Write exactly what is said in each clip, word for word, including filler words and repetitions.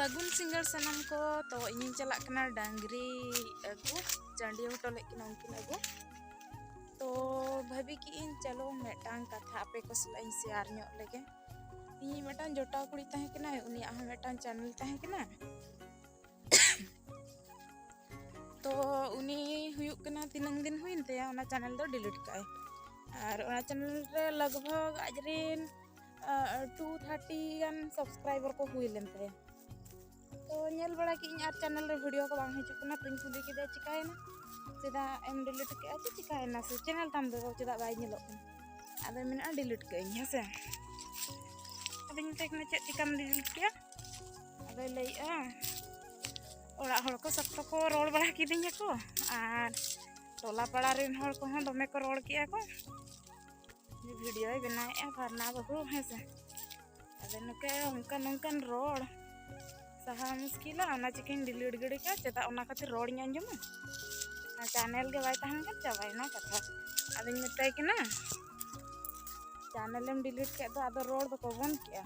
ᱥᱟᱹᱜᱩᱱ ᱥᱤᱸᱜᱟᱹᱲ ᱥᱟᱱᱟᱢ ᱠᱚ᱾ ᱛᱚ, ᱤᱧᱤᱧ ᱪᱟᱞᱟᱜ ᱠᱟᱱᱟ ᱰᱟᱝᱨᱤ ᱟᱹᱜᱩ, ᱪᱟᱹᱰᱤ ᱦᱚᱴᱚ ᱞᱮᱫ ᱠᱤᱱᱟ ᱩᱱᱠᱤᱱ ᱟᱹᱜᱩ᱾ ᱛᱚ, ᱵᱷᱟᱹᱵᱤ ᱠᱮᱜ ᱟᱹᱧ, ᱪᱚᱞᱚ, ᱢᱤᱫᱴᱟᱝ ᱠᱟᱛᱷᱟ ᱟᱯᱮ ᱠᱚ ᱥᱟᱞᱟᱜ ᱤᱧ ᱥᱮᱭᱟᱨ ᱧᱚᱜ ᱞᱮᱜᱮ᱾ ᱤᱧᱤᱡ ᱢᱤᱫᱴᱟᱝ ᱡᱚᱴᱟᱣ ᱠᱩᱲᱤ ᱛᱟᱦᱮᱸ ᱠᱟᱱᱟᱭ, ᱩᱱᱤᱭᱟᱜ ᱦᱚᱸ ᱢᱤᱫᱴᱟᱝ ᱪᱮᱱᱮᱞ ᱛᱟᱦᱮᱸ ᱠᱟᱱᱟ᱾ ᱛᱚ, ᱩᱱᱤ ᱦᱩᱭᱩᱜ ᱠᱟᱱᱟ, ᱛᱤᱱᱟᱹᱝ ᱫᱤᱱ ᱦᱩᱭᱮᱱ ᱛᱟᱭᱟ, ᱚᱱᱟ ᱪᱮᱱᱮᱞ ᱫᱚ ᱰᱤᱞᱤᱴ ᱠᱟᱜᱼᱟᱭ᱾ ᱟᱨ ᱚᱱᱟ ᱪᱮᱱᱮᱞ ᱨᱮ ᱞᱟᱜᱽ ᱵᱷᱟᱜᱽ ᱟᱡᱨᱮᱱ ᱴᱩ ᱛᱷᱟᱨᱴᱤ ᱜᱟᱱ ᱥᱟᱵᱥᱠᱨᱟᱭᱵᱟᱨ ᱠᱚ ᱦᱩᱭ ᱞᱮᱱ ᱛᱟᱭᱟ᱾ ᱛᱚ, ᱧᱮᱞ ᱵᱟᱲᱟ ᱠᱮᱜ ᱟᱹᱧ ᱟᱨ ᱪᱮᱱᱮᱞ ᱨᱮ ᱵᱷᱤᱰᱤᱭᱳ ᱠᱚ ᱵᱟᱝ ᱦᱤᱡᱩᱜ ᱠᱟᱱᱟ᱾ ᱛᱚᱧ ᱠᱩᱞᱤ ᱠᱮᱫᱮᱭᱟ, "ᱪᱤᱠᱟᱭᱮᱱᱟ? ᱪᱮᱫᱟᱜ ᱮᱢ ᱰᱤᱞᱤᱴ ᱠᱮᱜᱼᱟ? ᱪᱮᱫ ᱪᱤᱠᱟᱭᱮᱱᱟ? ᱥᱮ ᱪᱮᱱᱮᱞ ᱛᱟᱢ ᱫᱚ ᱪᱮᱫᱟᱜ ᱵᱟᱭ ᱧᱮᱞᱚᱜ ᱠᱟᱱᱟ?" ᱟᱫᱚᱭ ᱢᱮᱱᱮᱫᱼᱟ, "ᱰᱤᱞᱤᱴ ᱠᱟᱜ ᱟᱹᱧ, ᱦᱮᱸ ᱥᱮ?" ᱟᱫᱚᱧ ᱢᱮᱛᱟᱭ ᱠᱟᱱᱟ, "ᱪᱮᱫ ᱪᱤᱠᱟᱢ ᱰᱤᱞᱤᱴ ᱠᱮᱜᱼᱟ?" ᱟᱫᱚᱭ ᱞᱟᱹᱭᱮᱜᱼᱟ, "ᱚᱲᱟᱜ ᱦᱚᱲ ᱠᱚ ᱥᱚᱠᱛᱚ ᱠᱚ ᱨᱚᱲ ᱵᱟᱲᱟ ᱠᱤᱫᱤᱧᱟ ᱠᱚ, ᱟᱨ ᱴᱚᱞᱟ ᱯᱟᱲᱟ ᱨᱮᱱ ᱦᱚᱲ ᱠᱚᱦᱚᱸ ᱫᱚᱢᱮ ᱠᱚ ᱨᱚᱲ ᱠᱮᱜᱼᱟ ᱠᱚ ᱡᱮ ᱵᱷᱤᱰᱤᱭᱳᱭ ᱵᱮᱱᱟᱣᱮᱫᱼᱟ ᱯᱷᱟᱨᱱᱟ ᱵᱟᱹᱦᱩ, ᱦᱮᱸ ᱥᱮ?" ᱟᱫᱚ ᱱᱚᱝᱠᱟ, ᱚᱱᱠᱟ ᱱᱚᱝᱠᱟᱱ ᱨᱚᱲ ᱥᱟᱦᱟᱣ ᱢᱩᱥᱠᱤᱞᱟ, ᱚᱱᱟ ᱪᱤᱠᱟᱹᱧ ᱰᱤᱞᱤᱴ ᱜᱤᱰᱤ ᱠᱟᱜᱼᱟ᱾ ᱪᱮᱫᱟᱜ ᱚᱱᱟ ᱠᱷᱟᱹᱛᱤᱨ ᱨᱚᱲᱤᱧ ᱟᱸᱡᱚᱢᱟ? ᱚᱱᱟ ᱪᱮᱱᱮᱞ ᱜᱮ ᱵᱟᱭ ᱛᱟᱦᱮᱱ ᱠᱷᱟᱱ ᱪᱟᱵᱟᱭᱮᱱᱟ ᱠᱟᱛᱷᱟ᱾ ᱟᱫᱚᱧ ᱢᱮᱛᱟᱭ ᱠᱟᱱᱟ, "ᱪᱮᱱᱮᱞᱮᱢ ᱰᱤᱞᱤᱴ ᱠᱮᱫ ᱫᱚ, ᱟᱫᱚ ᱨᱚᱲ ᱫᱚᱠᱚ ᱵᱚᱱᱫᱽ ᱠᱮᱜᱼᱟ?"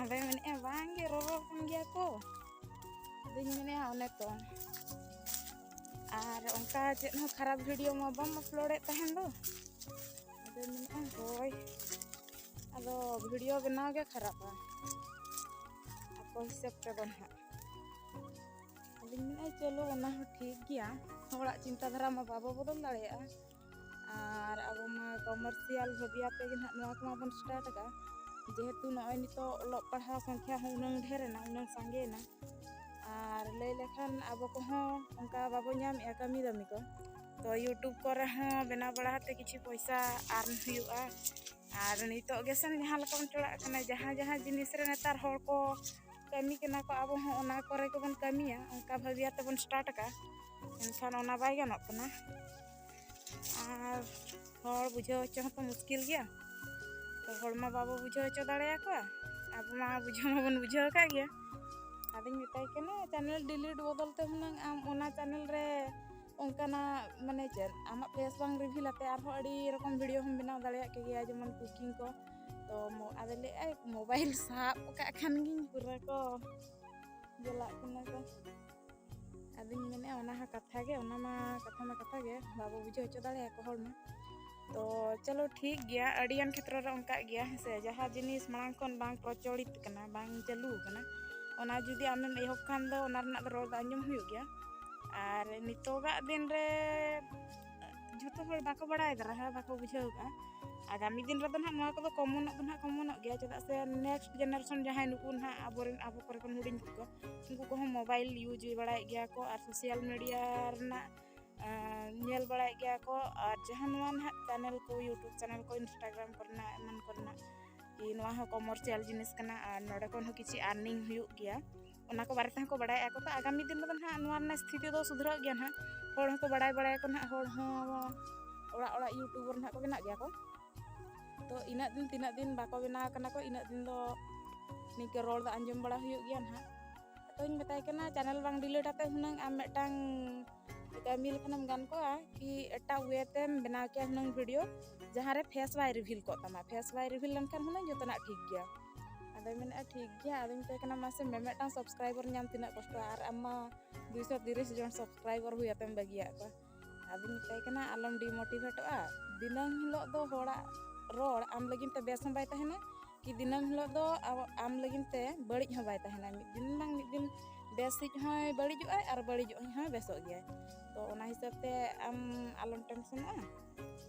ᱟᱫᱚᱭ ᱢᱮᱱᱮᱫᱼᱟ, "ᱵᱟᱝᱜᱮ, ᱨᱚᱨᱚᱲ ᱠᱟᱱ ᱜᱮᱭᱟ ᱠᱚ᱾" ᱟᱫᱚᱧ ᱢᱮᱱᱮᱫᱼᱟ, "ᱚᱱᱮ ᱛᱚ, ᱟᱨ ᱚᱱᱠᱟ ᱪᱮᱫ ᱦᱚᱸ ᱠᱷᱟᱨᱟᱯ ᱵᱷᱤᱰᱤᱭᱳ ᱢᱟ ᱵᱟᱢ ᱟᱯᱞᱳᱰᱮᱫ ᱛᱟᱦᱮᱱ ᱫᱚ?" ᱟᱫᱚᱧ ᱢᱮᱱᱮᱫᱼᱟ, "ᱦᱳᱭ, ᱟᱫᱚ ᱵᱷᱤᱰᱤᱭᱳ ᱵᱮᱱᱟᱣ ᱜᱮ ᱠᱷᱟᱨᱟᱯᱟ, ᱟᱠᱚ ᱦᱤᱥᱟᱹᱵ ᱛᱮᱫᱚ ᱱᱟᱦᱟᱜ᱾" ᱟᱫᱚᱧ ᱢᱮᱱᱮᱫᱼᱟ, ᱪᱚᱞᱚ, ᱚᱱᱟ ᱦᱚᱸ ᱴᱷᱤᱠ ᱜᱮᱭᱟ, ᱦᱚᱲᱟᱜ ᱪᱤᱱᱛᱟᱹ ᱫᱷᱟᱨᱟ ᱢᱟ ᱵᱟᱵᱚ ᱵᱚᱫᱚᱞ ᱫᱟᱲᱮᱭᱟᱜᱼᱟ᱾ ᱟᱨ ᱟᱵᱚ ᱢᱟ ᱠᱚᱢᱟᱨᱥᱤᱭᱟᱞ ᱵᱷᱟᱹᱵᱤ ᱟᱛᱮ ᱜᱮ ᱱᱟᱦᱟᱜ ᱱᱚᱣᱟ ᱠᱚᱢᱟ ᱵᱚᱱ ᱥᱴᱟᱨᱴ ᱟᱠᱟᱫᱼᱟ, ᱡᱮᱦᱮᱛᱩ ᱱᱚᱜᱼᱚᱭ ᱱᱤᱛᱚᱜ ᱚᱞᱚᱜ ᱯᱟᱲᱦᱟᱣ ᱥᱚᱝᱠᱷᱭᱟ ᱦᱚᱸ ᱩᱱᱟᱹᱝ ᱰᱷᱮᱨ ᱮᱱᱟ, ᱩᱱᱟᱹᱝ ᱥᱟᱸᱜᱮ ᱮᱱᱟ᱾ ᱟᱨ ᱞᱟᱹᱭ ᱞᱮᱠᱷᱟᱱ ᱟᱵᱚ ᱠᱚᱦᱚᱸ ᱚᱱᱠᱟ ᱵᱟᱵᱚ ᱧᱟᱢᱮᱜᱼᱟ ᱠᱟᱹᱢᱤ ᱫᱟᱹᱢᱤ ᱠᱚ᱾ ᱛᱚ, YouTube ᱠᱚᱨᱮ ᱦᱚᱸ ᱵᱮᱱᱟᱣ ᱵᱟᱲᱟ ᱠᱟᱛᱮ ᱠᱤᱪᱷᱩ ᱯᱚᱭᱥᱟ ᱟᱨᱱ ᱦᱩᱭᱩᱜᱼᱟ᱾ ᱟᱨ ᱱᱤᱛᱚᱜ ᱜᱮᱥᱮ ᱡᱟᱦᱟᱸ ᱞᱮᱠᱟ ᱵᱚᱱ ᱪᱟᱞᱟᱜ ᱠᱟᱱᱟ, ᱡᱟᱦᱟᱸ ᱡᱟᱦᱟᱸ ᱡᱤᱱᱤᱥ ᱨᱮ ᱱᱮᱛᱟᱨ ᱦᱚᱲ ᱠᱚ ᱠᱟᱹᱢᱤ ᱠᱟᱱᱟ ᱠᱚ, ᱟᱵᱚ ᱦᱚᱸ ᱚᱱᱟ ᱠᱚᱨᱮ ᱜᱮᱵᱚᱱ ᱠᱟᱹᱢᱤᱭᱟ, ᱚᱱᱠᱟ ᱵᱷᱟᱹᱵᱤ ᱟᱛᱮ ᱵᱚᱱ ᱥᱴᱟᱨᱴ ᱟᱠᱟᱫᱼᱟ᱾ ᱮᱱᱠᱷᱟᱱ ᱚᱱᱟ ᱵᱟᱭ ᱜᱟᱱᱚᱜ ᱠᱟᱱᱟ᱾ ᱟᱨ ᱦᱚᱲ ᱵᱩᱡᱷᱟᱹᱣ ᱦᱚᱪᱚ ᱦᱚᱸᱛᱚ ᱢᱩᱥᱠᱤᱞ ᱜᱮᱭᱟ᱾ ᱛᱚ, ᱦᱚᱲ ᱢᱟ ᱵᱟᱵᱚ ᱵᱩᱡᱷᱟᱹᱣ ᱦᱚᱪᱚ ᱫᱟᱲᱮᱭᱟᱠᱚᱣᱟ, ᱟᱵᱚ ᱢᱟ ᱵᱩᱡᱷᱟᱹᱣ ᱢᱟᱵᱚᱱ ᱵᱩᱡᱷᱟᱹᱣ ᱟᱠᱟᱫ ᱜᱮᱭᱟ᱾ ᱟᱫᱚᱧ ᱢᱮᱛᱟᱭ ᱠᱟᱱᱟ, ᱪᱮᱱᱮᱞ ᱰᱤᱞᱤᱴ ᱵᱚᱫᱚᱞ ᱛᱮ ᱦᱩᱱᱟᱹᱝ ᱟᱢ ᱚᱱᱟ ᱪᱮᱱᱮᱞ ᱨᱮ ᱚᱱᱠᱟᱱᱟᱜ, ᱢᱟᱱᱮ ᱪᱮᱫ, ᱟᱢᱟᱜ ᱯᱷᱮᱥ ᱵᱟᱝ ᱨᱤᱵᱷᱤᱞ ᱟᱛᱮ ᱟᱨᱦᱚᱸ ᱟᱹᱰᱤ ᱨᱚᱠᱚᱢ ᱵᱷᱤᱰᱤᱭᱳ ᱦᱚᱸᱢ ᱵᱮᱱᱟᱣ ᱫᱟᱲᱮᱭᱟᱜ ᱠᱮᱜᱮᱭᱟ, ᱡᱮᱢᱚᱱ ᱠᱩᱠᱤᱝ ᱠᱚ᱾ ᱛᱚ, ᱛᱚ ᱟᱫᱚ ᱞᱟᱹᱭᱮᱫᱼᱟᱭ ᱢᱳᱵᱟᱭᱤᱞ ᱥᱟᱵ ᱟᱠᱟᱫ ᱠᱷᱟᱱ ᱜᱤᱧ ᱯᱩᱨᱟᱹ ᱠᱚ ᱡᱚᱞᱟᱜ ᱠᱟᱱᱟ ᱠᱚ᱾ ᱟᱫᱚᱧ ᱢᱮᱱᱮᱫᱼᱟ ᱚᱱᱟ ᱦᱚᱸ ᱠᱟᱛᱷᱟ ᱜᱮ, ᱚᱱᱟ ᱢᱟ ᱠᱟᱛᱷᱟ ᱢᱟ ᱠᱟᱛᱷᱟ ᱜᱮ, ᱵᱟᱵᱚ ᱵᱩᱡᱷᱟᱹᱣ ᱦᱚᱪᱚ ᱫᱟᱲᱮᱭᱟᱠᱚ ᱦᱚᱲ ᱢᱟ᱾ ᱛᱚ ᱪᱚᱞᱚ ᱴᱷᱤᱠ ᱜᱮᱭᱟ, ᱟᱹᱰᱤᱜᱟᱱ ᱠᱷᱮᱛᱨᱚ ᱨᱮ ᱚᱱᱠᱟᱜ ᱜᱮᱭᱟ ᱦᱮᱸ ᱥᱮ, ᱡᱟᱦᱟᱸ ᱡᱤᱱᱤᱥ ᱢᱟᱲᱟᱝ ᱠᱷᱚᱱ ᱵᱟᱝ ᱯᱨᱚᱪᱚᱞᱤᱛ ᱠᱟᱱᱟ, ᱵᱟᱝ ᱪᱟᱹᱞᱩ ᱟᱠᱟᱱᱟ, ᱚᱱᱟ ᱡᱩᱫᱤ ᱟᱢᱮᱢ ᱮᱦᱚᱵ ᱠᱷᱟᱱ ᱫᱚ ᱚᱱᱟ ᱨᱮᱱᱟᱜ ᱫᱚ ᱨᱚᱲ ᱫᱚ ᱟᱸᱡᱚᱢ ᱦᱩᱭᱩᱜ ᱜᱮᱭᱟ᱾ ᱟᱨ ᱱᱤᱛᱚᱜᱟᱜ ᱫᱤᱱ ᱨᱮ ᱡᱷᱚᱛᱚ ᱦᱚᱲ ᱵᱟᱠᱚ ᱵᱟᱲᱟᱭ ᱫᱟᱨᱟ ᱦᱮᱸ, ᱵᱟᱠᱚ ᱵᱩᱡᱷᱟᱹᱣ ᱠᱟᱜᱼᱟ᱾ ᱟᱜᱟᱢᱤ ᱫᱤᱱ ᱨᱮᱫᱚ ᱱᱟᱦᱟᱜ ᱱᱚᱣᱟ ᱠᱚᱫᱚ ᱠᱚᱢᱚᱱᱚᱜ ᱫᱚ ᱱᱟᱦᱟᱜ ᱠᱚᱢᱚᱱᱚᱜ ᱜᱮᱭᱟ, ᱪᱮᱫᱟᱜ ᱥᱮ ᱱᱮᱠᱥᱴ ᱡᱮᱱᱟᱨᱮᱥᱚᱱ ᱡᱟᱦᱟᱸᱭ ᱱᱩᱠᱩ ᱱᱟᱦᱟᱜ ᱟᱵᱚᱨᱮᱱ, ᱟᱵᱚ ᱠᱚᱨᱮ ᱠᱷᱚᱱ ᱦᱩᱰᱤᱧ ᱠᱚ, ᱩᱱᱠᱩ ᱠᱚᱦᱚᱸ ᱢᱳᱵᱟᱭᱤᱞ ᱤᱭᱩᱡᱽ ᱵᱟᱲᱟᱭᱮᱫ ᱜᱮᱭᱟ ᱠᱚ ᱟᱨ ᱥᱳᱥᱟᱞ ᱢᱤᱰᱤᱭᱟ ᱨᱮᱱᱟᱜ ᱟᱸ, ᱧᱮᱞ ᱵᱟᱲᱟᱭᱮᱫ ᱜᱮᱭᱟ ᱠᱚ᱾ ᱟᱨ ᱡᱟᱦᱟᱸ ᱱᱚᱣᱟ ᱱᱟᱦᱟᱜ ᱪᱮᱱᱮᱞ ᱠᱚ, ᱭᱩᱴᱩᱵᱽ ᱪᱮᱱᱮᱞ ᱠᱚ, ᱤᱱᱥᱴᱟᱜᱨᱟᱢ ᱠᱚᱨᱮᱱᱟᱜ ᱮᱢᱟᱱ ᱠᱚᱨᱮᱱᱟᱜ, ᱠᱤ ᱱᱚᱣᱟ ᱦᱚᱸ ᱠᱚᱢᱟᱨᱥᱤᱭᱟᱞ ᱡᱤᱱᱤᱥ ᱠᱟᱱᱟ ᱟᱨ ᱱᱚᱰᱮ ᱠᱷᱚᱱ ᱦᱚᱸ ᱠᱤᱪᱷᱤ ᱟᱨᱱᱤᱝ ᱦᱩᱭᱩᱜ ᱜᱮᱭᱟ, ᱚᱱᱟ ᱠᱚ ᱵᱟᱨᱮ ᱛᱮᱦᱚᱸ ᱠᱚ ᱵᱟᱲᱟᱭᱟ ᱠᱚ᱾ ᱛᱚ ᱟᱜᱟᱢᱤ ᱫᱤᱱ ᱨᱮᱫᱚ ᱱᱟᱦᱟᱜ ᱱᱚᱣᱟ ᱨᱮᱱᱟᱜ ᱥᱛᱷᱤᱛᱤ ᱫᱚ ᱥᱩᱫᱷᱨᱟᱹᱜ ᱜᱮᱭᱟ ᱱᱟᱦᱟᱜ, ᱦᱚᱲ ᱦᱚᱸᱠᱚ ᱵᱟᱲᱟᱭ ᱵᱟᱲᱟᱭᱟᱠᱚ ᱱᱟᱦᱟᱜ, ᱦᱚᱲ ᱦᱚᱸ ᱚᱲᱟᱜ ᱚᱲᱟᱜ ᱭᱩᱴᱩᱵᱟᱨ ᱱᱟᱦᱟᱜ ᱠᱚ ᱵᱮᱱᱟᱜ ᱜᱮᱭᱟ ᱠᱚ᱾ ᱛᱚ ᱤᱱᱟᱹᱜ ᱫᱤᱱ ᱛᱤᱱᱟᱹᱜ ᱫᱤᱱ ᱵᱟᱠᱚ ᱵᱮᱱᱟᱣ ᱠᱟᱱᱟ ᱠᱚ, ᱤᱱᱟᱹᱜ ᱫᱤᱱ ᱫᱚ ᱱᱤᱝᱠᱟᱹ ᱨᱚᱲ ᱫᱚ ᱟᱸᱡᱚᱢ ᱵᱟᱲᱟ ᱦᱩᱭᱩᱜ ᱜᱮᱭᱟ ᱱᱟᱦᱟᱜ᱾ ᱛᱚᱧ ᱢᱮᱛᱟᱭ ᱠᱟᱱᱟ ᱪᱮᱱᱮᱞ ᱵᱟᱝ ᱰᱤᱞᱤᱴ ᱟᱛᱮ ᱦᱩᱱᱟᱹᱝ ᱟᱢ ᱢᱤᱫᱴᱟᱝ ᱠᱟᱹᱢᱤ ᱞᱮᱠᱷᱟᱱᱮᱢ ᱜᱟᱱ ᱠᱚᱜᱼᱟ ᱠᱤ ᱮᱴᱟᱜ ᱳᱭᱮ ᱛᱮᱢ ᱵᱮᱱᱟᱣ ᱠᱮᱭᱟ ᱦᱩᱱᱟᱹᱝ ᱵᱷᱤᱰᱤᱭᱳ, ᱡᱟᱦᱟᱸ ᱨᱮ ᱯᱷᱮᱥ ᱵᱟᱭ ᱨᱤᱵᱷᱤᱞ ᱠᱚᱜ ᱛᱟᱢᱟ᱾ ᱯᱷᱮᱥ ᱵᱟᱭ ᱨᱤᱵᱷᱤᱞ ᱞᱮᱱᱠᱷᱟᱱ ᱦᱩᱱᱟᱹᱝ ᱡᱚᱛᱚᱱᱟᱜ ᱴᱷᱤᱠ ᱜᱮᱭᱟ᱾ ᱟᱫᱚᱭ ᱢᱮᱱᱮᱫᱼᱟ ᱴᱷᱤᱠ ᱜᱮᱭᱟ᱾ ᱟᱫᱚᱧ ᱢᱮᱛᱟᱭ ᱠᱟᱱᱟ ᱢᱟᱥᱮ ᱢᱤᱢᱤᱫᱴᱟᱝ ᱥᱟᱵᱥᱠᱨᱟᱭᱵᱟᱨ ᱧᱟᱢ ᱛᱤᱱᱟᱹᱜ ᱠᱚᱥᱴᱚ, ᱟᱨ ᱟᱢ ᱢᱟ ᱫᱩᱭᱥᱚ ᱛᱤᱨᱤᱥ ᱡᱚᱱ ᱥᱟᱵᱥᱠᱨᱟᱭᱵᱟᱨ ᱦᱩᱭ ᱟᱛᱮᱢ ᱵᱟᱹᱜᱤᱭᱟᱫ ᱠᱚᱣᱟ᱾ ᱟᱫᱚᱧ ᱢᱮᱛᱟᱭ ᱠᱟᱱᱟ ᱟᱞᱚᱢ ᱰᱤᱢᱳᱴᱤᱵᱷᱮᱴᱚᱜᱼᱟ, ᱫᱤᱱᱟᱹᱢ ᱦᱤᱞᱳᱜ ᱫᱚ ᱦᱚᱲᱟᱜ ᱨᱚᱲ ᱟᱢ ᱞᱟᱹᱜᱤᱫ ᱛᱮ ᱵᱮᱥ ᱦᱚᱸ ᱵᱟᱭ ᱛᱟᱦᱮᱱᱟ, ᱠᱤ ᱫᱤᱱᱟᱹᱢ ᱦᱤᱞᱳᱜ ᱫᱚ ᱟᱵ-, ᱟᱢ ᱞᱟᱹᱜᱤᱫ ᱛᱮ ᱵᱟᱹᱲᱤᱡ ᱦᱚᱸ ᱵᱟᱭ ᱛᱟᱦᱮᱱᱟ᱾ ᱢᱤᱫ ᱫᱤᱱ ᱵᱟᱝ ᱢᱤᱫ ᱫᱤᱱ ᱵᱮᱥᱤᱡ ᱦᱚᱸᱭ ᱵᱟᱹᱲᱤᱡᱚᱜᱼᱟᱭ ᱟᱨ ᱵᱟᱹᱲᱤᱡᱚᱜ ᱦᱚᱸᱭ ᱵᱮᱥᱚᱜ ᱜᱮᱭᱟᱭ᱾ ᱛᱚ ᱚᱱᱟ ᱦᱤᱥᱟᱹᱵ ᱛᱮ ᱟᱢ ᱟᱞᱚᱢ ᱴᱮᱱᱥᱚᱱᱚᱜᱼᱟ,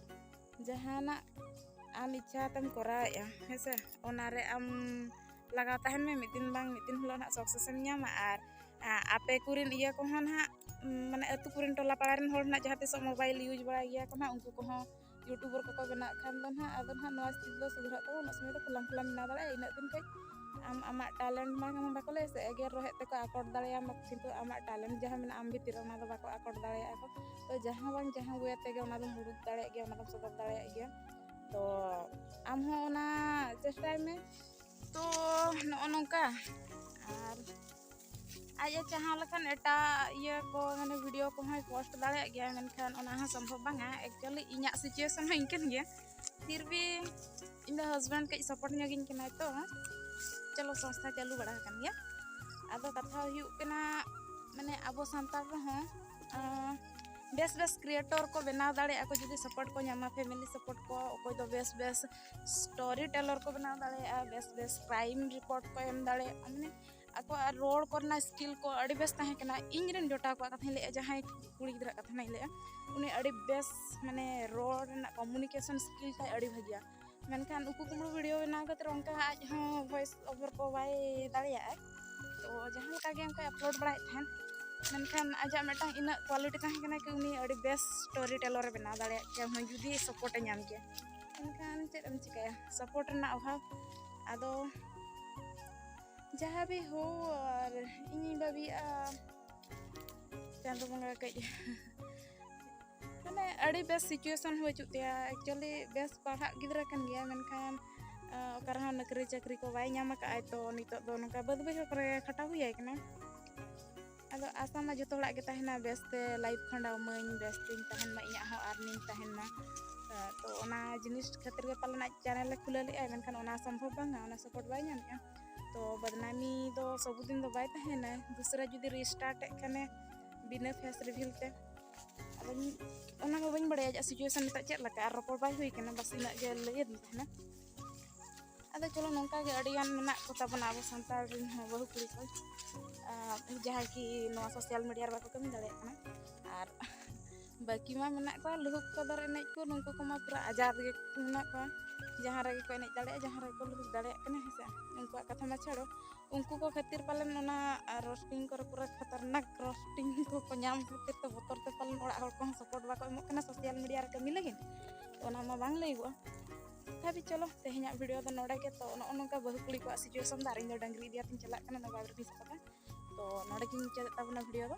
ᱡᱟᱦᱟᱱᱟᱜ ᱟᱢ ᱤᱪᱪᱷᱟ ᱛᱮᱢ ᱠᱚᱨᱟᱣᱮᱫᱼᱟ ᱦᱮᱸ ᱥᱮ, ᱚᱱᱟ ᱨᱮ ᱟᱢ ᱞᱟᱜᱟᱣ ᱛᱟᱦᱮᱱ ᱢᱮ᱾ ᱢᱤᱫ ᱫᱤᱱ ᱵᱟᱝ ᱢᱤᱫ ᱫᱤᱱ ᱦᱤᱞᱳᱜ ᱱᱟᱦᱟᱜ ᱥᱟᱠᱥᱮᱥ ᱮᱢ ᱧᱟᱢᱟ᱾ ᱟᱨ ᱟ-, ᱟᱯᱮ ᱠᱚᱨᱮᱱ ᱤᱭᱟᱹ ᱠᱚᱦᱚᱸ ᱱᱟᱦᱟᱜ, ᱩᱢ, ᱢᱟᱱᱮ ᱟᱹᱛᱩ ᱠᱚᱨᱮᱱ ᱴᱚᱞᱟ ᱯᱟᱲᱟ ᱨᱮᱱ ᱦᱚᱲ ᱱᱟᱦᱟᱜ ᱡᱟᱦᱟᱸ ᱛᱤᱥᱚᱜ ᱢᱳᱵᱟᱭᱤᱞ ᱤᱭᱩᱡᱽ ᱵᱟᱲᱟᱭ ᱜᱮᱭᱟ ᱠᱚ ᱱᱟᱦᱟᱜ, ᱩᱱᱠᱩ ᱠᱚᱦᱚᱸ ᱭᱩᱴᱩᱵᱟᱨ ᱠᱚᱠᱚ ᱵᱮᱱᱟᱜ ᱠᱷᱟᱱ ᱫᱚ ᱱᱟᱦᱟᱜ, ᱟᱫᱚ ᱱᱟᱦᱟᱜ ᱱᱚᱣᱟ ᱥᱛᱷᱤᱛᱤ ᱫᱚ ᱥᱩᱫᱷᱨᱟᱹᱜ ᱛᱟᱵᱚᱱᱟ᱾ ᱩᱱᱟᱹᱜ ᱥᱚᱢᱚᱭ ᱫᱚ ᱠᱷᱩᱞᱟᱢ ᱠᱷᱩᱞᱟᱢ ᱵᱮᱱᱟᱣ ᱫᱟᱲᱮᱭᱟᱜᱼᱟ᱾ ᱤᱱᱟᱹᱜ ᱫᱤᱱ ᱠᱷᱚᱱ ᱟᱢ ᱟᱢᱟᱜ ᱴᱮᱞᱮᱱᱴ ᱢᱟ ᱵᱟᱠᱚ ᱞᱟᱹᱭᱟ ᱥᱮ, ᱮᱜᱮᱨ ᱨᱚᱦᱮᱫ ᱛᱮᱠᱚ ᱟᱠᱚᱴ ᱫᱟᱲᱮᱭᱟᱢᱟ, ᱠᱤᱱᱛᱩ ᱟᱢᱟᱜ ᱴᱮᱞᱮᱱᱴ ᱡᱟᱦᱟᱸ ᱢᱮᱱᱟᱜᱼᱟ ᱟᱢ ᱵᱷᱤᱛᱤᱨ ᱨᱮ, ᱚᱱᱟ ᱫᱚ ᱵᱟᱠᱚ ᱟᱠᱚᱴ ᱫᱟᱲᱮᱭᱟᱜᱼᱟ ᱠᱚ᱾ ᱛᱚ ᱡᱟᱦᱟᱸ ᱵᱟᱝ ᱡᱟᱦᱟᱸ ᱳᱭᱮ ᱛᱮᱜᱮ ᱚᱱᱟ ᱫᱚᱢ ᱩᱰᱩᱠ ᱫᱟᱲᱮᱭᱟᱜ ᱜᱮᱭᱟ, ᱚᱱᱟ ᱫᱚᱢ ᱥᱚᱫᱚᱨ ᱫᱟᱲᱮᱭᱟᱜ ᱜᱮᱭᱟ᱾ ᱛᱚ ᱟᱢ ᱦᱚᱸ ᱚᱱᱟ ᱪᱮᱥᱴᱟᱭ ᱢᱮ᱾ ᱛᱚ ᱱᱚᱜᱼᱚ ᱱᱚᱝᱠᱟ᱾ ᱟᱨ ᱟᱡ ᱮ ᱪᱟᱦᱟᱣ ᱞᱮᱠᱷᱟᱱ ᱮᱴᱟᱜ ᱤᱭᱟᱹ ᱠᱚ, ᱢᱟᱱᱮ ᱵᱷᱤᱰᱤᱭᱳ ᱠᱚᱦᱚᱸᱭ ᱯᱳᱥᱴ ᱫᱟᱲᱮᱭᱟᱜ ᱜᱮᱭᱟ, ᱢᱮᱱᱠᱷᱟᱱ ᱚᱱᱟ ᱦᱚᱸ ᱥᱚᱢᱵᱷᱚᱵ ᱵᱟᱝᱟ᱾ ᱮᱠᱪᱩᱭᱮᱞᱤ ᱤᱧᱟᱹᱜ ᱥᱤᱪᱩᱭᱮᱥᱚᱱ ᱦᱚᱸ ᱤᱱᱠᱟᱹᱱ ᱜᱮᱭᱟ, ᱯᱷᱤᱨ ᱵᱷᱤ ᱤᱧ ᱫᱚ ᱦᱟᱥᱵᱮᱱᱰ ᱠᱟᱹᱡ ᱥᱟᱯᱳᱨᱴ ᱧᱚᱜ ᱤᱧ ᱠᱟᱱᱟᱭ ᱛᱚ, ᱪᱚᱞᱚ ᱥᱚᱝᱥᱛᱷᱟ ᱪᱟᱹᱞᱩ ᱵᱟᱲᱟ ᱟᱠᱟᱱ ᱜᱮᱭᱟ᱾ ᱟᱫᱚ ᱠᱟᱛᱷᱟ ᱦᱩᱭᱩᱜ ᱠᱟᱱᱟ, ᱢᱟᱱᱮ ᱟᱵᱚ ᱥᱟᱱᱛᱟᱲ ᱨᱮᱦᱚᱸ, ᱟᱸ, ᱵᱮᱥ ᱵᱮᱥ ᱠᱨᱤᱭᱮᱴᱚᱨ ᱠᱚ ᱵᱮᱱᱟᱣ ᱫᱟᱲᱮᱭᱟᱜᱼᱟ ᱠᱚ, ᱡᱩᱫᱤ ᱥᱟᱯᱳᱨᱴ ᱠᱚ ᱧᱟᱢᱟ, ᱯᱷᱮᱢᱤᱞᱤ ᱥᱟᱯᱳᱨᱴ ᱠᱚ, ᱚᱠᱚᱭ ᱫᱚ ᱵᱮᱥ ᱵᱮᱥ ᱥᱴᱳᱨᱤ ᱴᱮᱞᱟᱨ ᱠᱚ ᱵᱮᱱᱟᱣ ᱫᱟᱲᱮᱭᱟᱜᱼᱟ, ᱵᱮᱥ ᱵᱮᱥ ᱠᱨᱟᱭᱤᱢ ᱨᱤᱯᱳᱨᱴ ᱠᱚ ᱮᱢ ᱫᱟᱲᱮᱭᱟᱜᱼᱟ, ᱢᱟᱱᱮ ᱟᱠᱚᱣᱟᱜ ᱨᱚᱲ ᱠᱚᱨᱮᱱᱟᱜ ᱥᱠᱤᱞ ᱠᱚ ᱟᱹᱰᱤ ᱵᱮᱥ ᱛᱟᱦᱮᱸ ᱠᱟᱱᱟ᱾ ᱤᱧ ᱨᱮᱱ ᱡᱚᱴᱟᱣ ᱠᱚᱣᱟᱜ ᱠᱟᱛᱷᱟᱧ ᱞᱟᱹᱭᱮᱜᱼᱟ, ᱡᱟᱦᱟᱸᱭ ᱠᱩᱲᱤ ᱜᱤᱫᱽᱨᱟᱹ ᱠᱟᱛᱷᱟ ᱱᱟᱜ ᱤᱧ ᱞᱟᱹᱭᱮᱜᱼᱟ, ᱩᱱᱤ ᱟᱹᱰᱤ ᱵᱮᱥ, ᱢᱟᱱᱮ ᱨᱚᱲ ᱨᱮᱱᱟᱜ ᱠᱚᱢᱩᱱᱤᱠᱮᱥᱚᱱ ᱥᱠᱤᱞ ᱛᱟᱭ ᱟᱹᱰᱤ ᱵᱷᱟᱹᱜᱤᱭᱟ᱾ ᱢᱮᱱᱠᱷᱟᱱ ᱩᱠᱩ ᱠᱩᱢᱲᱩ ᱵᱷᱤᱰᱤᱭᱳ ᱵᱮᱱᱟᱣ ᱠᱟᱛᱮ ᱚᱱᱠᱟ ᱟᱡ ᱦᱚᱸ ᱵᱷᱚᱭᱮᱥ ᱳᱵᱷᱟᱨ ᱠᱚ ᱵᱟᱭ ᱫᱟᱲᱮᱭᱟᱜᱼᱟ᱾ ᱛᱚ ᱡᱟᱦᱟᱸ ᱞᱮᱠᱟ ᱜᱮ ᱚᱱᱠᱟᱭ ᱟᱯᱞᱳᱰ ᱵᱟᱲᱟᱭᱮᱫ ᱛᱟᱦᱮᱱ, ᱢᱮᱱᱠᱷᱟᱱ ᱟᱡᱟᱜ ᱢᱤᱫᱴᱟᱝ ᱤᱱᱟᱹᱜ ᱠᱣᱟᱞᱤᱴᱤ ᱛᱟᱦᱮᱸ ᱠᱟᱱᱟ ᱠᱤ ᱩᱱᱤ ᱟᱹᱰᱤ ᱵᱮᱥ ᱥᱴᱳᱨᱤ ᱴᱮᱞᱚᱨᱮ ᱵᱮᱱᱟᱣ ᱫᱟᱲᱮᱭᱟᱜ ᱠᱮᱭᱟ, ᱦᱚᱸ ᱡᱩᱫᱤ ᱥᱟᱯᱳᱨᱴᱮ ᱧᱟᱢ ᱠᱮᱭᱟ᱾ ᱢᱮᱱᱠᱷᱟᱱ ᱪᱮᱫ ᱮᱢ ᱪᱤᱠᱟᱹᱭᱟ, ᱥᱟᱯᱳᱨᱴ ᱨᱮᱱᱟᱜ ᱚᱵᱷᱟᱵᱽ᱾ ᱟᱫᱚ ᱡᱟᱦᱟᱸ ᱵᱤ ᱦᱳ, ᱟᱨ ᱤᱧᱤᱧ ᱵᱷᱟᱹᱵᱤᱭᱮᱜᱼᱟ ᱪᱟᱸᱫᱳ ᱵᱚᱸᱜᱟ ᱠᱟᱹᱡ ᱢᱟᱱᱮ ᱟᱹᱰᱤ ᱵᱮᱥ ᱥᱤᱪᱩᱭᱮᱥᱚᱱ ᱦᱚᱸ ᱵᱟᱹᱪᱩᱜ ᱛᱟᱭᱟ᱾ ᱮᱠᱪᱩᱭᱮᱞᱤ ᱵᱮᱥ ᱯᱟᱲᱦᱟᱜ ᱜᱤᱫᱽᱨᱟᱹ ᱠᱟᱱ ᱜᱮᱭᱟ, ᱢᱮᱱᱠᱷᱟᱱ ᱚᱠᱟ ᱨᱮᱦᱚᱸ ᱱᱚᱠᱨᱤ ᱪᱟᱹᱠᱨᱤ ᱠᱚ ᱵᱟᱭ ᱧᱟᱢ ᱟᱠᱟᱫᱼᱟᱭ᱾ ᱛᱚ ᱱᱤᱛᱚᱜ ᱫᱚ ᱱᱚᱝᱠᱟ ᱵᱟᱹᱫᱽ ᱵᱟᱹᱭᱦᱟᱹᱲ ᱠᱚᱨᱮ ᱠᱷᱟᱴᱟᱣ ᱦᱩᱭ ᱟᱭ ᱠᱟᱱᱟ᱾ ᱟᱫᱚ ᱟᱥᱟ ᱢᱟ ᱡᱚᱛᱚ ᱦᱚᱲᱟᱜ ᱜᱮ ᱛᱟᱦᱮᱱᱟ, ᱵᱮᱥᱛᱮ ᱞᱟᱭᱤᱯᱷ ᱠᱷᱟᱸᱰᱟᱣ ᱢᱟᱹᱧ, ᱵᱮᱥᱛᱮᱧ ᱛᱟᱦᱮᱱ ᱢᱟ, ᱤᱧᱟᱹᱜ ᱦᱚᱸ ᱟᱨᱱᱤᱝ ᱛᱟᱦᱮᱱ ᱢᱟ᱾ ᱛᱚ ᱚᱱᱟ ᱡᱤᱱᱤᱥ ᱠᱷᱟᱹᱛᱤᱨ ᱜᱮ ᱯᱟᱞᱮᱱ ᱟᱡ ᱪᱮᱱᱮᱞᱮ ᱠᱷᱩᱞᱟᱹᱣ ᱞᱮᱫᱼᱟᱭ, ᱢᱮᱱᱠᱷᱟᱱ ᱚᱱᱟ ᱥᱚᱢᱵᱷᱚᱵ ᱵᱟᱝᱟ, ᱚᱱᱟ ᱥᱟᱯᱳᱨᱴ ᱵᱟᱭ ᱧᱟᱢᱮᱫᱼᱟ᱾ ᱛᱚ ᱵᱚᱫᱱᱟᱢᱤ ᱫᱚ ᱥᱚᱵᱩᱫᱤᱱ ᱫᱚ ᱵᱟᱭ ᱛᱟᱦᱮᱱᱟ, ᱫᱩᱥᱨᱟ ᱡᱩᱫᱤ ᱨᱤᱥᱴᱟᱨᱴ ᱮᱫ ᱠᱷᱟᱱᱮ ᱵᱤᱱᱟᱹ ᱯᱷᱮᱥ ᱨᱤᱵᱷᱤᱞ ᱛᱮ᱾ ᱟᱫᱚ ᱚᱱᱟ ᱢᱟ ᱵᱟᱹᱧ ᱵᱟᱲᱟᱭᱟ ᱟᱡᱟᱜ ᱥᱤᱪᱩᱭᱮᱥᱚᱱ ᱱᱤᱛᱚᱜ ᱪᱮᱫ ᱞᱮᱠᱟ, ᱟᱨ ᱨᱚᱯᱚᱲ ᱵᱟᱭ ᱦᱩᱭ ᱠᱟᱱᱟ, ᱵᱟᱥ ᱤᱱᱟᱹᱜ ᱜᱮ ᱞᱟᱹᱭᱟᱫᱤᱧ ᱛᱟᱦᱮᱱᱟ᱾ ᱟᱫᱚ ᱪᱚᱞᱚ, ᱱᱚᱝᱠᱟ ᱜᱮ ᱟᱹᱰᱤᱜᱟᱱ ᱢᱮᱱᱟᱜ ᱠᱚ ᱛᱟᱵᱚᱱᱟ ᱟᱵᱚ ᱥᱟᱱᱛᱟᱲ ᱨᱮᱱ ᱦᱚᱸ ᱵᱟᱹᱦᱩ ᱠᱩᱲᱤ ᱠᱚ, ᱟᱨ ᱡᱟᱦᱟᱸᱭ ᱠᱤ ᱱᱚᱣᱟ ᱥᱳᱥᱟᱞ ᱢᱤᱰᱤᱭᱟ ᱨᱮ ᱵᱟᱠᱚ ᱠᱟᱹᱢᱤ ᱫᱟᱲᱮᱭᱟᱜ ᱠᱟᱱᱟ᱾ ᱟᱨ ᱵᱟᱹᱠᱤ ᱢᱟ ᱢᱮᱱᱟᱜ ᱠᱚᱣᱟ ᱞᱩᱦᱩᱠ ᱠᱚᱫᱚᱨ ᱮᱱᱮᱡ ᱠᱚ, ᱱᱩᱠᱩ ᱠᱚᱢᱟ ᱯᱩᱨᱟᱹ ᱟᱡᱟᱫ ᱜᱮ ᱢᱮᱱᱟᱜ ᱠᱚᱣᱟ, ᱡᱟᱦᱟᱸ ᱨᱮᱜᱮ ᱠᱚ ᱮᱱᱮᱡ ᱫᱟᱲᱮᱭᱟᱜᱼᱟ, ᱡᱟᱦᱟᱸ ᱨᱮᱜᱮ ᱠᱚ ᱞᱩᱦᱩᱠ ᱫᱟᱲᱮᱭᱟᱜ ᱠᱟᱱᱟ, ᱦᱮᱸ ᱥᱮ᱾ ᱩᱱᱠᱩᱣᱟᱜ ᱠᱟᱛᱷᱟ ᱢᱟ ᱪᱷᱟᱲᱚ, ᱩᱱᱠᱩ ᱠᱚ ᱠᱷᱟᱹᱛᱤᱨ ᱯᱟᱞᱮᱱ ᱚᱱᱟ ᱨᱳᱥᱴᱤᱝ ᱠᱚᱨᱮ ᱯᱩᱨᱟᱹ ᱠᱷᱟᱛᱟᱨᱱᱟᱠ ᱨᱳᱥᱴᱤᱝ ᱠᱚᱠᱚ ᱧᱟᱢ ᱠᱷᱟᱹᱛᱤᱨ ᱛᱮ ᱵᱚᱛᱚᱨ ᱛᱮ ᱯᱟᱞᱮᱱ ᱚᱲᱟᱜ ᱦᱚᱲ ᱠᱚᱦᱚᱸ ᱥᱟᱯᱳᱨᱴ ᱵᱟᱠᱚ ᱮᱢᱚᱜ ᱠᱟᱱᱟ ᱥᱳᱥᱟᱞ ᱢᱤᱰᱤᱭᱟ ᱨᱮ ᱠᱟᱹᱢᱤ ᱞᱟᱹᱜᱤᱫ᱾ ᱚᱱᱟ ᱢᱟ ᱵᱟᱝ ᱞᱟᱹᱭᱚᱜᱼᱟ᱾ ᱛᱚᱛᱷᱟᱯᱤ ᱪᱚᱞᱚ, ᱛᱮᱦᱮᱧᱟᱜ ᱵᱷᱤᱰᱤᱭᱳ ᱫᱚ ᱱᱚᱰᱮ ᱜᱮ᱾ ᱛᱚ ᱱᱚᱜᱼᱚ ᱱᱚᱝᱠᱟ ᱵᱟᱹᱦᱩ ᱠᱩᱲᱤ ᱠᱚᱣᱟᱜ ᱥᱤᱪᱩᱭᱮᱥᱚᱱ ᱫᱚ᱾ ᱟᱨ ᱤᱧ ᱫᱚ ᱰᱟᱹᱝᱨᱤ ᱤᱫᱤᱭᱟᱛᱤᱧ ᱪᱟᱞᱟᱜ ᱠᱟᱱᱟ, ᱱᱚᱣᱟ ᱵᱟᱵᱮᱨ ᱵᱤᱥ ᱠᱟᱛᱮ᱾ ᱛᱚ ᱱᱚᱰᱮ ᱜᱤᱧ ᱢᱩᱪᱟᱹᱫᱮᱫ ᱛᱟᱵᱚᱱᱟ ᱵᱷᱤᱰᱤᱭᱳ ᱫᱚ᱾